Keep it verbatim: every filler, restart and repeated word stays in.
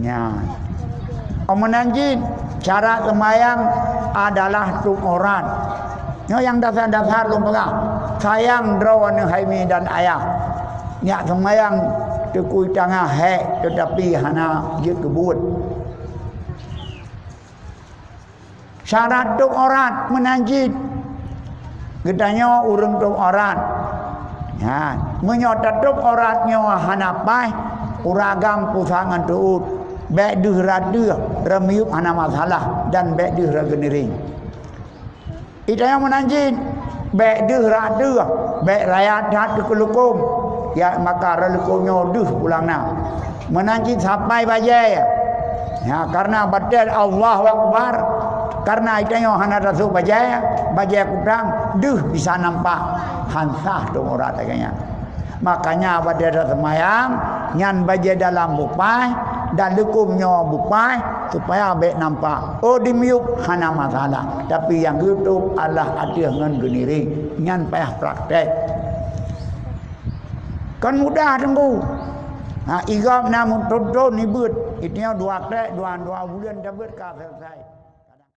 Nyan. Meunan cit, syarat seumayang adalah tutup aurat. Nyoe nyang dasar-dasar lôn peugah. Sayang droeneuh hai mi dan ayah. Nyak seumayang teukui tangah hék, teutapi hana jeuet keu buet. Syarat tutup aurat meunan cit. Geutanyoe ureuëng tutup aurat. Nyan, meunyoe tatutup aurat nyoe hana paih, ureuëng agam pusat ngon teuôt. Bék deuh rot deuh, reumiyueb hana masalah, dan bék deuh rot geuniring. Itanyoe meunan cit, bék deuh rot deuh, bék rayat that keu leukom. Ya, maka rot leukom nyoe deuh pulang na. Meunan cit sapai bajée. Ya, karena batée Allahu Akbar. Karena itanyoe hana tasôk bajée, bajée kutang, deuh bisa nampak. Hán sah tutup aurat lagée nyan. Makanya batée taseumayang, nyan bajée dalam bupaih, dan leukom nyoe bupaih, supaya bék nampak. Oh, dimiyueb hana masalah. Tapi nyang geututup adalah ateueh ngon geuniring. Nyan payah praktek. Kan mudah teungku. Ha, igab na meuthon-thon ibeuet. Itanyoe dua trek, dua, dua buleuen tabeuet ka selesai.